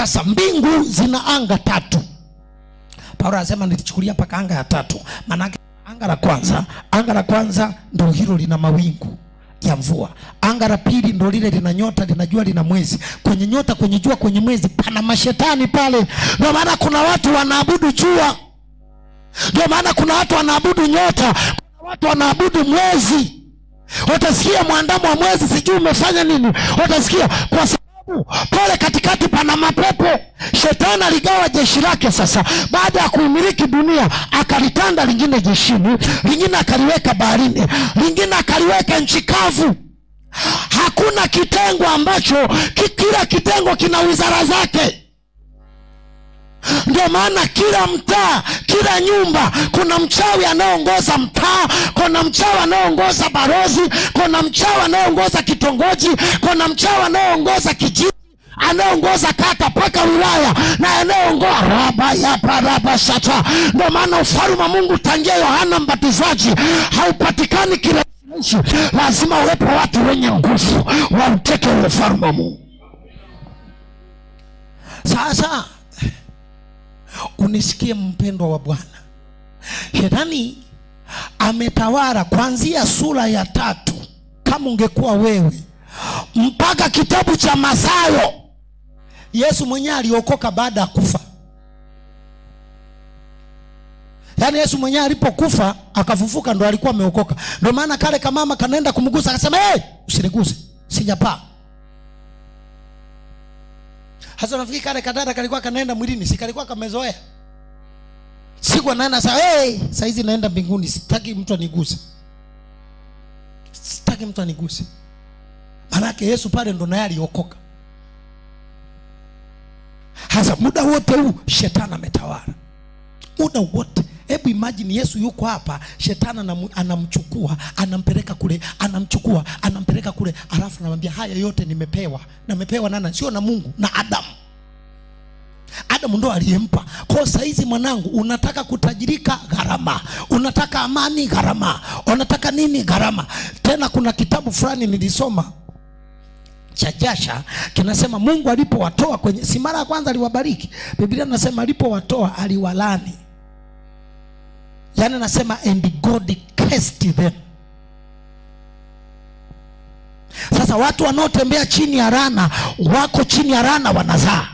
Sasa mbingu zina anga tatu. Paulo anasema nilichukulia mpaka anga ya tatu. Maana anga la kwanza ndio hilo lina mawingu ya mvua. Anga la pili ndio lile lina nyota, lina jua, lina mwezi. Kwenye nyota, kwenye jua, kwenye mwezi pana mashetani pale. Ndio maana kuna watu wanaabudu jua. Ndio maana kuna watu wanaabudu nyota, kuna watu wanaabudu mwezi. Utasikia mwandamo wa mwezi sijui umefanya nini. Utasikia kwa sababu pale katikati pana mapepo. Shetani aligawa jeshi lake sasa. Baada ya kuimiliki dunia, akalitanda lingine jeshini, lingine akaliweka baharini, lingine akaliweka nchi kavu. Hakuna kitengo ambacho kila kitengo kina wizara zake. Ndio maana kila mtaa, kila nyumba kuna mchawi anayeongoza mtaa, kuna mchawi anayeongoza barozi, kuna mchawi anayeongoza kitongoji, kuna mchawi anayeongoza kijiji, anayeongoza kata mpaka wilaya, na anayeongoza raba ya paraba sata. Ndio maana ufalme wa Mungu tangia Yohana Mbatizaji haupatikani kirahisi. Lazima uwepo watu wenye nguvu wauteke ufalme wa Mungu. Sasa unisikie mpendwa wa Bwana. Shetani ametawala kuanzia sura ya 3, kama ungekuwa wewe, mpaka kitabu cha Mathayo. Yesu mwenyewe aliokoka baada ya kufa. Yaani Yesu mwenyewe alipokufa akafufuka ndo alikuwa ameokoka. Ndio maana kale kamama kanaenda kumgusa akasema, "Hey, usiniguse, sijapaa." Hasa nafikiri kale kadada kalikuwa kanaenda mwilini, si kalikuwa kamezoea. Siku anaenda sasa, "Hey, saa hizi naenda mbinguni, sitaki mtu aniguse. Sitaki mtu aniguse." Maana Yesu pale ndo naye aliokoka. Hasa muda wote huu shetani ametawala. Muda wote. Hebu imagine Yesu yuko hapa, shetani anamchukua, anampeleka kule, anamchukua, anampeleka kule, alafu anamwambia haya yote nimepewa. Na nimepewa nani? Sio na Mungu, na Adamu. Adamu ndo aliyempa. Kwa saizi mwanangu, unataka kutajirika, gharama. Unataka amani, gharama. Unataka nini, gharama. Tena kuna kitabu fulani nilisoma cha Jasha kinasema Mungu alipowatoa kwenye, si mara ya kwanza aliwabariki. Biblia inasema alipowatoa aliwalani. Yaani nasema and God cursed them. Sasa watu wanaotembea chini ya laana, wako chini ya laana wanazaa.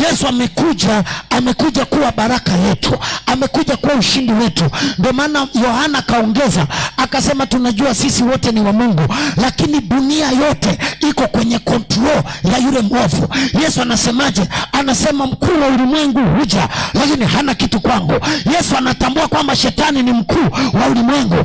Yesu amekuja, amekuja kuwa baraka yetu, amekuja kuwa ushindi wetu. Ndio maana Yohana kaongeza akasema tunajua sisi wote ni wa Mungu, lakini dunia yote iko kwenye control ya yule mwovu. Yesu anasemaje? Anasema mkuu wa ulimwengu huja, lakini hana kitu kwangu. Yesu anatambua kwamba shetani ni mkuu wa ulimwengu.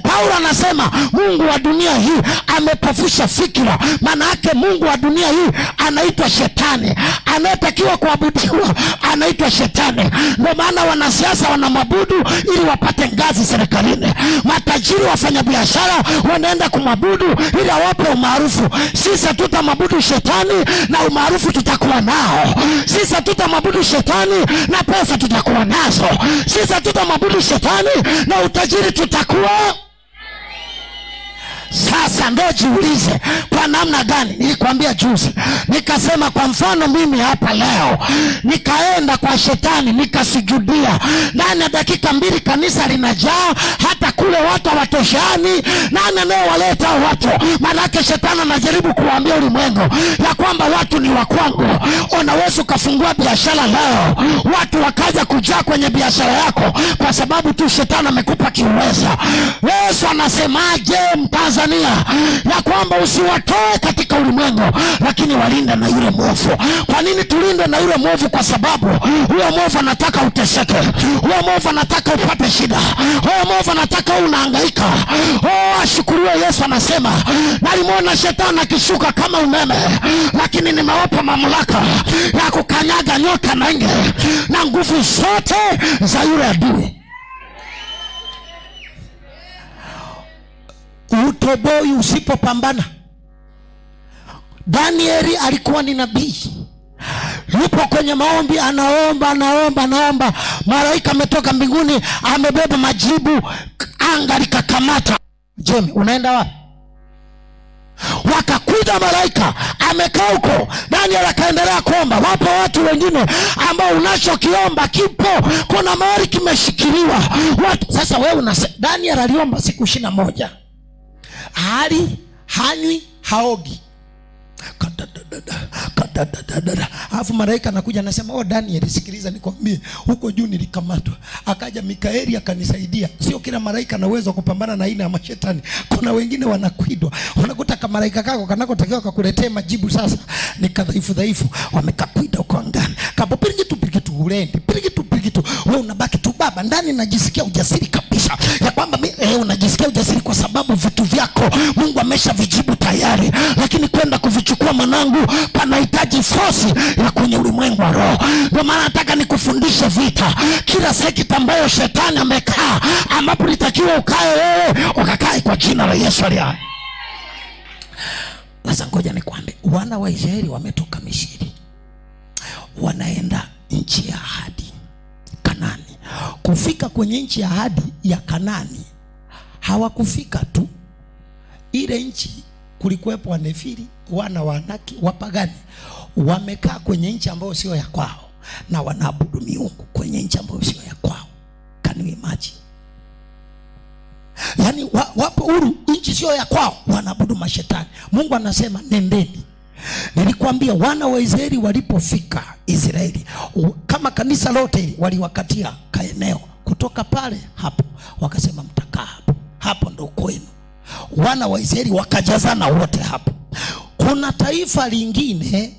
Paulo anasema Mungu wa dunia hii amepofusha fikira. Maana yake Mungu wa dunia hii anaitwa shetani. Anayetakiwa kuabudiwa anaitwa shetani. Ndio maana wanasiasa wanamwabudu ili wapate ngazi serikalini. Matajiri wafanyabiashara wanaenda kumwabudu ili awape umaarufu. Sisi hatutamwabudu shetani na umaarufu tutakuwa nao. Sisi hatutamwabudu shetani na pesa tutakuwa nazo. Sisi hatutamwabudu shetani na utajiri tutakuwa. Sasa ndo jiulize kwa namna gani. Nilikwambia juzi, nikasema kwa mfano mimi hapa leo nikaenda kwa shetani nikasujudia, ndani ya dakika 2 kanisa linajaa, hata kule watu hawatoshani. Nani anayewaleta watu? Maana shetani anajaribu kuambia ulimwengu ya kwamba watu ni wa kwangu. Unaweza ukafungua biashara leo, watu wakaja kujaa kwenye biashara yako kwa sababu tu shetani amekupa kiuweza. Yesu anasemaje Mtanzania? Ya kwamba usiwatoe katika ulimwengu, lakini walinde na yule mwovu. Kwa nini tulinde na yule mwovu? Kwa sababu huyo mwovu anataka uteseke, huyo mwovu anataka upate shida, huyo mwovu anataka unahangaika. Oh, ashukuriwe Yesu anasema nalimwona shetani akishuka kama umeme, lakini nimewapa mamlaka ya kukanyaga nyoka na nge na nguvu zote za yule adui. Utoboi usipopambana. Danieli alikuwa ni nabii, yupo kwenye maombi, anaomba anaomba anaomba, malaika ametoka mbinguni amebeba majibu, anga likakamata. Jemi, unaenda wapi? Wakakuja malaika amekaa huko, Daniel akaendelea kuomba. Wapo watu wengine ambao unachokiomba kipo, kuna mahali kimeshikiliwa. Watu sasa wewe unasema Daniel aliomba siku 21. Hali hanywi, haogi. Alafu malaika anakuja anasema, "Oh Daniel, sikiliza nikwambie, huko juu nilikamatwa. Akaja Mikaeli akanisaidia." Sio kila malaika ana uwezo kupambana na aina ya mashetani. Kuna wengine wanakwidwa. Unakuta kama malaika kako kanakotakiwa kakuletee majibu sasa ni kadhaifu dhaifu, wamekakwida huko angani. Kapo pirigitu pirigitu ulendi, pirigitu pirigitu. Wewe unabaki tu baba, ndani najisikia ujasiri kabisa. Ya kwamba unajisikia ujasiri kwa sababu vitu vyako Mungu ameshavijibu tayari. Lakini kwenda kuvichukua mwanangu panahitaji force ya kwenye ulimwengu wa roho. Ndio maana nataka nikufundishe vita. Kila sekta ambayo shetani amekaa, ambapo litakiwa ukae wewe, ukakae kwa jina la Yesu aliye hai. Sasa ngoja nikwambie, wana wa Israeli wametoka Misri, wanaenda nchi ya ahadi, Kanani. Kufika kwenye nchi ya ahadi ya Kanani, hawakufika tu. Ile nchi kulikuwepo Wanefili, wana wa Anaki, wapagani. Wamekaa kwenye nchi ambayo sio ya kwao, na wanaabudu miungu kwenye nchi ambayo sio ya kwao. Can you imagine? Yaani wapo huru, nchi sio ya kwao, wanaabudu mashetani. Mungu anasema nendeni. Nilikwambia wana wa Israeli walipofika Israeli, kama kanisa lote waliwakatia kaeneo kutoka pale hapo, wakasema mtakaa hapo, hapo ndo kwenu. Wana wa Israeli wakajazana wote hapo. Kuna taifa lingine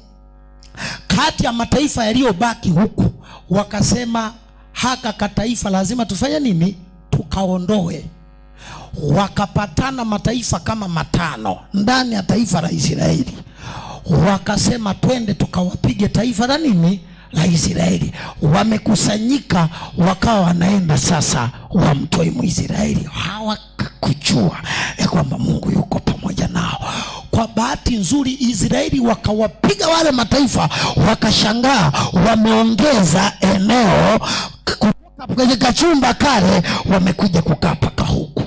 kati ya mataifa yaliyobaki huku, wakasema haka kataifa lazima tufanye nini? Tukaondoe. Wakapatana mataifa kama matano ndani ya taifa la Israeli. Wakasema twende tukawapige taifa la nini? La Israeli. Wamekusanyika wakawa wanaenda sasa wamtoe Mwisraeli. Hawakujua ya kwamba Mungu yuko pamoja nao. Kwa bahati nzuri Israeli wakawapiga wale mataifa, wakashangaa wameongeza eneo kutoka kwenye kachumba kale, wamekuja kukaa paka huku.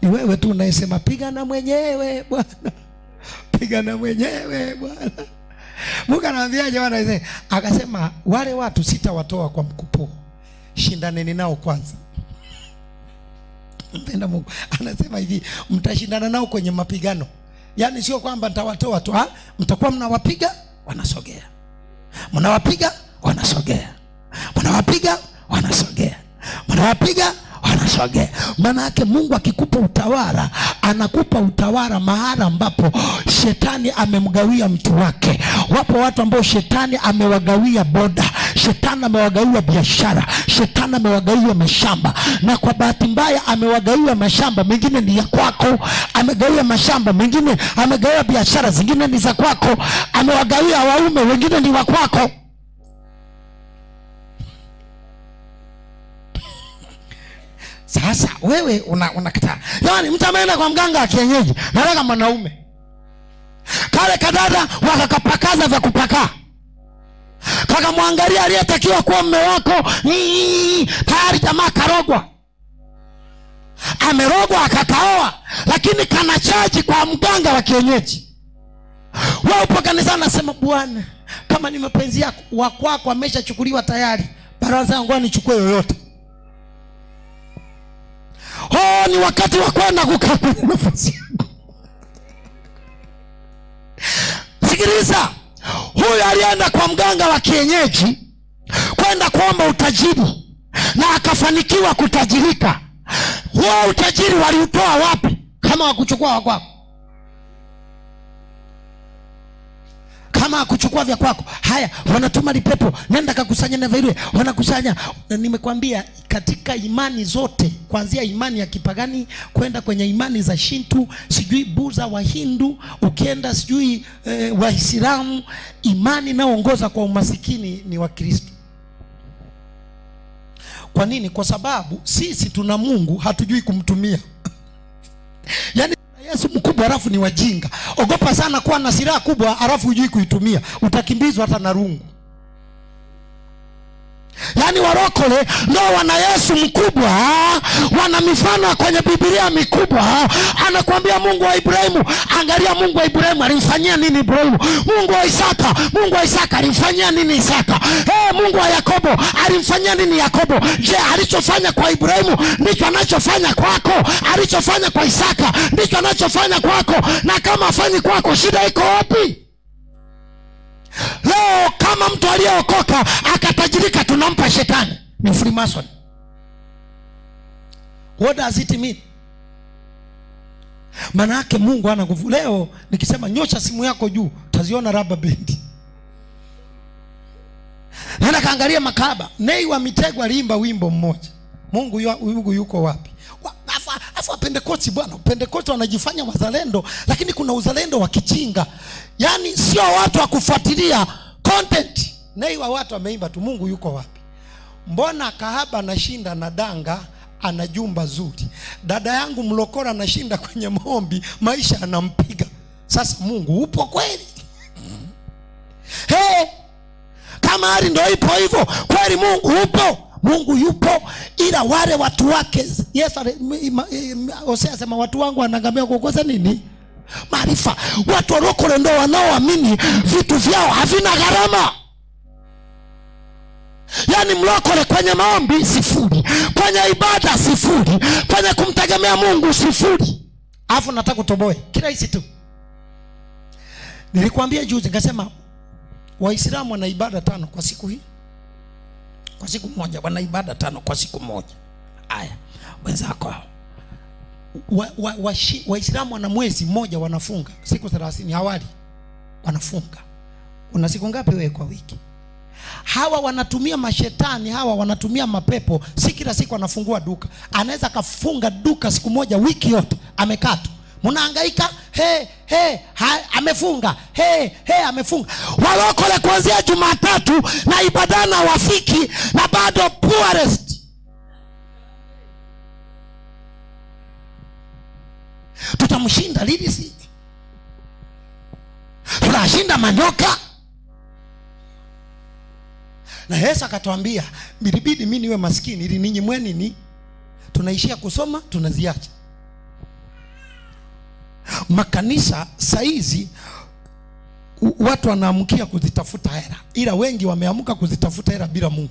Ni wewe tu unayesema pigana mwenyewe Bwana, pigana mwenyewe Bwana. Mungu anawaambiaje wana Israeli? Akasema wale watu sitawatoa kwa mkupuo, shindaneni nao kwanza. Mpenda Mungu anasema hivi, mtashindana nao kwenye mapigano. Yaani sio kwamba nitawatoa tu, mtakuwa mnawapiga wanasogea, mnawapiga wanasogea, mnawapiga wanasogea, mnawapiga wanasogea. Maana yake Mungu akikupa utawala, anakupa utawala mahala ambapo shetani amemgawia mtu wake. Wapo watu ambao shetani amewagawia boda, shetani amewagawia biashara, shetani amewagawia mashamba. Na kwa bahati mbaya amewagawia mashamba mengine ni ya kwako, amegawia mashamba mengine, amegawia biashara zingine ni za kwako, amewagawia waume wengine ni wa kwako. Sasa wewe unakataa. Yaani mtu ameenda kwa mganga wa kienyeji, nataka mwanaume. Kale kadada wakakapakaza vya kupaka. Kakamwangalia aliyetakiwa kuwa mume wako, tayari jamaa karogwa. Amerogwa akakaoa, lakini kana chaji kwa mganga wa kienyeji. Wewe upo kanisani unasema Bwana, kama ni mapenzi yako, wa kwako ameshachukuliwa tayari. Baraza yangu nichukue yoyote. Oh, ni wakati wa kwenda kukaa kwenye nafasi yako. Sikiliza, huyu alienda kwa mganga wa kienyeji kwenda kuomba utajiri na akafanikiwa kutajirika. Huo utajiri waliutoa wapi kama wakuchukua wa kwako? Kama hakuchukua vya kwako. Haya, wanatuma lipepo, nenda kakusanya na vile, wanakusanya. Nimekwambia katika imani zote, kuanzia imani ya kipagani kwenda kwenye imani za Shinto, sijui Buza wa Hindu, ukienda sijui Waislamu, imani inayoongoza kwa umasikini ni Wakristo. Kwa nini? Kwa sababu sisi tuna Mungu, hatujui kumtumia. Yaani Yesu mkubwa halafu ni wajinga. Ogopa sana kuwa na silaha kubwa halafu hujui kuitumia. Utakimbizwa hata na rungu. Yaani warokole ndio wana Yesu mkubwa, wana mifano kwenye Biblia mikubwa. Anakuambia Mungu wa Ibrahimu, angalia Mungu wa Ibrahimu alimfanyia nini Ibrahimu. Mungu wa Isaka, Mungu wa Isaka alimfanyia nini Isaka. Hey, Mungu wa Yakobo alimfanyia nini Yakobo. Je, alichofanya kwa Ibrahimu ndicho anachofanya kwako? Alichofanya kwa Isaka ndicho anachofanya kwako? Na kama afanyi kwako, shida iko wapi? Leo kama mtu aliyeokoka akatajirika tunampa shetani. Ni Freemason. What does it mean? Maana yake Mungu ana nguvu. Leo nikisema nyosha simu yako juu, utaziona rubber band. Nenda kaangalia makahaba. Nei wa Mitego aliimba wimbo mmoja. Mungu yuko wapi? Afa Pentekosti bwana, Pentekosti wanajifanya wazalendo, lakini kuna uzalendo wa kichinga. Yaani sio watu wa kufuatilia content. Nei wa watu wameimba tu Mungu yuko wapi? Mbona kahaba anashinda na danga, ana jumba zuri. Dada yangu mlokora anashinda kwenye maombi, maisha anampiga. Sasa Mungu upo kweli? Hey, kama hali ndio ipo hivyo, kweli Mungu upo? Mungu yupo, ila wale watu wake. Yesu Hosea sema watu wangu wanaangamia kwa kukosa nini? Maarifa. Watu warokole ndio wanaoamini vitu vyao havina gharama. Yaani mlokole kwenye maombi sifuri, kwenye ibada sifuri, kwenye kumtegemea Mungu sifuri. Alafu nataka utoboe kirahisi tu. Nilikwambia juzi nikasema Waislamu wana ibada 5 kwa siku hii. Kwa siku moja wana ibada 5 kwa siku moja. Aya, wenzako hao. Waislamu wana mwezi mmoja wanafunga siku 30 hawali. Wanafunga. Una siku ngapi wewe kwa wiki? Hawa wanatumia mashetani, hawa wanatumia mapepo. Si kila siku anafungua duka. Anaweza kafunga duka siku moja wiki yote amekaa tu. Mnahangaika, he he ha, amefunga, he he amefunga. Walokole kuanzia Jumatatu na ibadana wafiki na bado poorest. Tutamshinda lini? Si tunashinda manyoka. Na Yesu akatuambia ilibidi mimi niwe maskini ili ninyi mweni ni. Tunaishia kusoma tunaziacha. Makanisa saizi watu wanaamkia kuzitafuta hela, ila wengi wameamka kuzitafuta hela bila Mungu.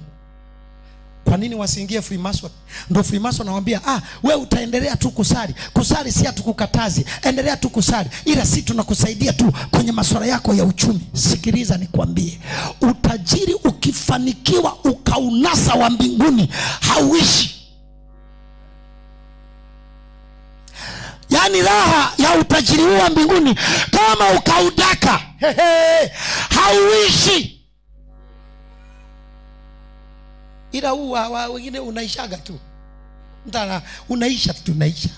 Kwa nini wasiingie Freemason? Ndio Freemason anawaambia, we utaendelea tu kusali. Kusali si hatukukatazi, endelea tu kusali, ila si tunakusaidia tu kwenye masuala yako ya uchumi. Sikiliza nikwambie, utajiri ukifanikiwa ukaunasa wa mbinguni hauishi. Yaani raha ya utajiri huu wa mbinguni kama ukaudaka, hauishi. Ila huu wengine unaishaga tu. Mtana unaisha tu, tunaisha.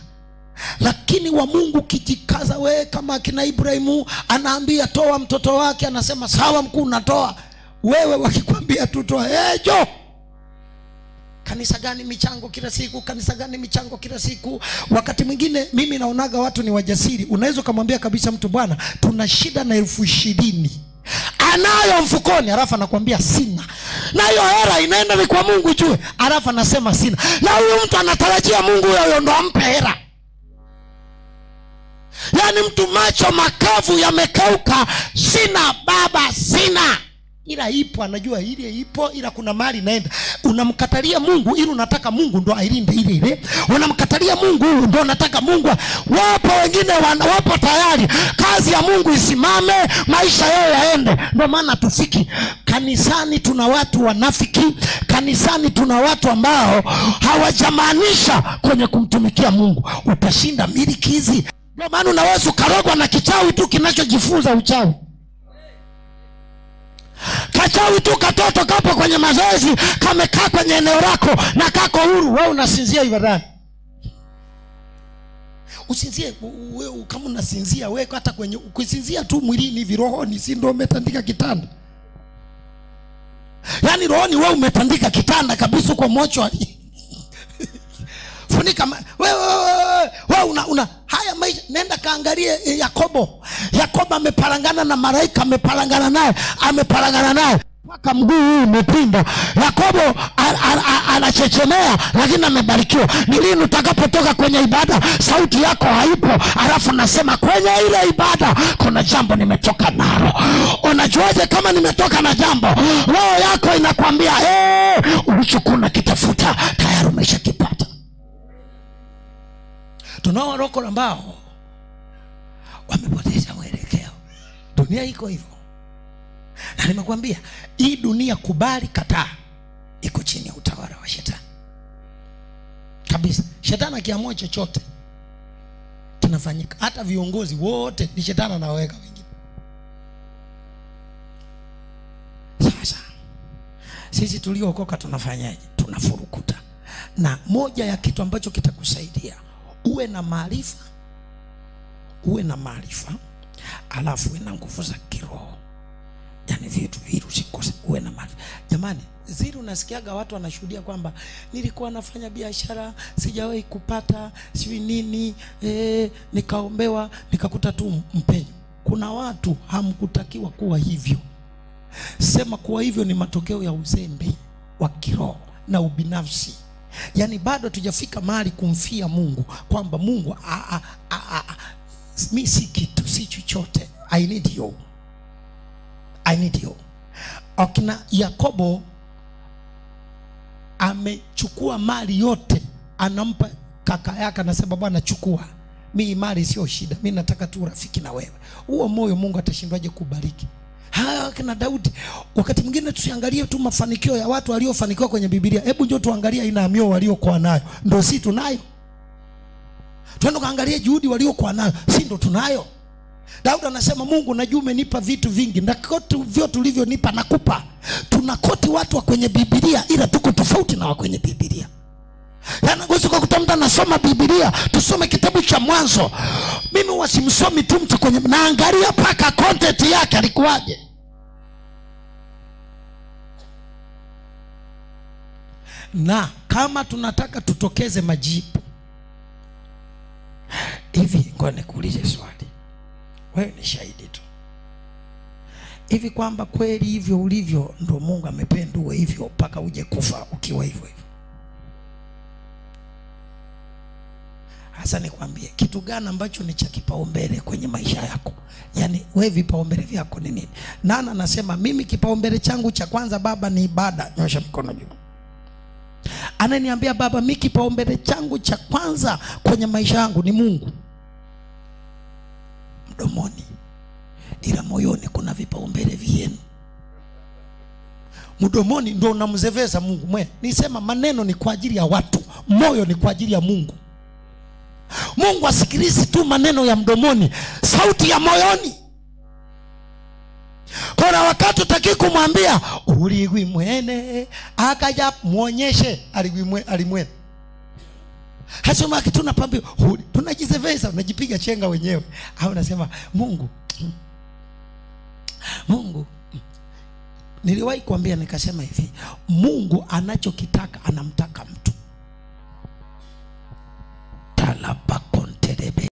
Lakini wa Mungu kijikaza we kama kina Ibrahimu anaambia toa mtoto wake, anasema sawa mkuu natoa. Wewe wakikwambia tu toa, jo. Kanisa gani michango kila siku? Kanisa gani michango kila siku? Wakati mwingine mimi naonaga watu ni wajasiri. Unaweza kumwambia kabisa mtu, bwana tuna shida na 20,000. Anayo mfukoni, alafu anakuambia sina. Na hiyo hela inaenda ni kwa Mungu jue. Alafu anasema sina. Na huyu mtu anatarajia Mungu huyo ndo ampe hela. Yaani mtu macho makavu yamekauka, sina baba sina. Ila ipo, anajua ile ipo, ila kuna mali inaenda. Unamkatalia Mungu ili unataka Mungu ndo ailinde ile ile. Unamkatalia Mungu ndo unataka Mungu. Wapo wengine wapo tayari kazi ya Mungu isimame, maisha yao yaende. Ndio maana tufiki kanisani tuna watu wanafiki, kanisani tuna watu ambao hawajamaanisha kwenye kumtumikia Mungu. Utashinda miliki hizi. Ndio maana unaweza ukarogwa na kichawi tu kinachojifunza uchawi. Kachawi tu katoto kapo kwenye mazoezi, kamekaa kwenye eneo lako na kako huru, wewe unasinzia ibadani. Usinzie wewe, kama unasinzia wewe hata kwenye kusinzia tu mwilini hivi, rohoni si ndio umetandika kitanda? Yaani rohoni wewe umetandika kitanda kabisa kwa mochwari. Funika wewe una haya maisha. Nenda kaangalie Yakobo. Yakobo ameparangana na malaika, ameparangana naye, ameparangana naye. Mpaka mguu huu umepinda. Yakobo anachechemea lakini amebarikiwa. Ni lini utakapotoka kwenye ibada sauti yako haipo, alafu nasema kwenye ile ibada kuna jambo nimetoka nalo? Unajuaje kama nimetoka na jambo? Roho yako inakwambia ulichokuwa unakitafuta tayari umeshakipata. Tunao warokole ambao wamepoteza mwelekeo. Dunia iko hivyo. Na nimekuambia hii dunia, kubali kataa, iko chini ya utawala wa shetani kabisa. Shetani akiamua chochote kinafanyika. Hata viongozi wote ni shetani anaweka wengine. Sasa sisi tuliookoka tunafanyaje? Tunafurukuta. Na moja ya kitu ambacho kitakusaidia uwe na maarifa, uwe na maarifa, alafu uwe na nguvu za kiroho. Yaani vitu hivi usikose, uwe na maarifa. Jamani, zile unasikiaga watu wanashuhudia kwamba nilikuwa nafanya biashara, sijawahi kupata, sijui nini, nikaombewa, nikakuta tu mpenyo. Kuna watu hamkutakiwa kuwa hivyo. Sema kuwa hivyo ni matokeo ya uzembe wa kiroho na ubinafsi. Yaani bado hatujafika mahali kumfia Mungu kwamba Mungu mi si kitu, si chochote. I need you. I need you. Akina Yakobo amechukua mali yote, anampa kaka yake, anasema bwana chukua, mi mali sio shida, mi nataka tu urafiki na wewe. Huo moyo Mungu atashindwaje kubariki? Haya kina Daudi. Wakati mwingine tusiangalie tu mafanikio ya watu waliofanikiwa kwenye Biblia. Hebu njoo tuangalie aina ya mioyo waliokuwa nayo. Ndio si tunayo. Twende kaangalie juhudi waliokuwa nayo, si ndo tunayo. Daudi anasema Mungu najua umenipa vitu vingi, na kote vyote ulivyonipa nakupa. Tunakoti watu wa kwenye Biblia ila tuko tofauti na wa kwenye Biblia. Yaani ngozi kwa kuta mtu anasoma Biblia, tusome kitabu cha Mwanzo. Mimi huwa simsomi tu mtu kwenye, naangalia paka content yake alikuwaje. Na kama tunataka tutokeze majibu hivi, ngoja nikuulize swali. Wewe ni shahidi tu. Hivi kwamba kweli hivyo ulivyo ndo Mungu amependa uwe hivyo mpaka uje kufa ukiwa hivyo hivyo? Hasa nikwambie kitu gani ambacho ni cha kipaumbele kwenye maisha yako? Yaani wewe vipaumbele vyako ni nini? Nana anasema mimi kipaumbele changu cha kwanza baba ni ibada. Nyosha mkono juu. Ananiambia baba mimi kipaumbele changu cha kwanza kwenye maisha yangu ni Mungu. Mdomoni, ila moyoni kuna vipaumbele vyenu. Mdomoni ndio unamzeveza Mungu. Mwe, nisema maneno ni kwa ajili ya watu, moyo ni kwa ajili ya Mungu. Mungu asikilizi tu maneno ya mdomoni, sauti ya moyoni. Kuna wakati utaki kumwambia uligwi mwene, akaja muonyeshe aligwi alimwene. Hasema kitu tunapambia, tunajizeveza, unajipiga chenga wenyewe. Au unasema Mungu, Mungu. Niliwahi kuambia nikasema hivi, Mungu anachokitaka anamtaka mtu. Talabakontelebe.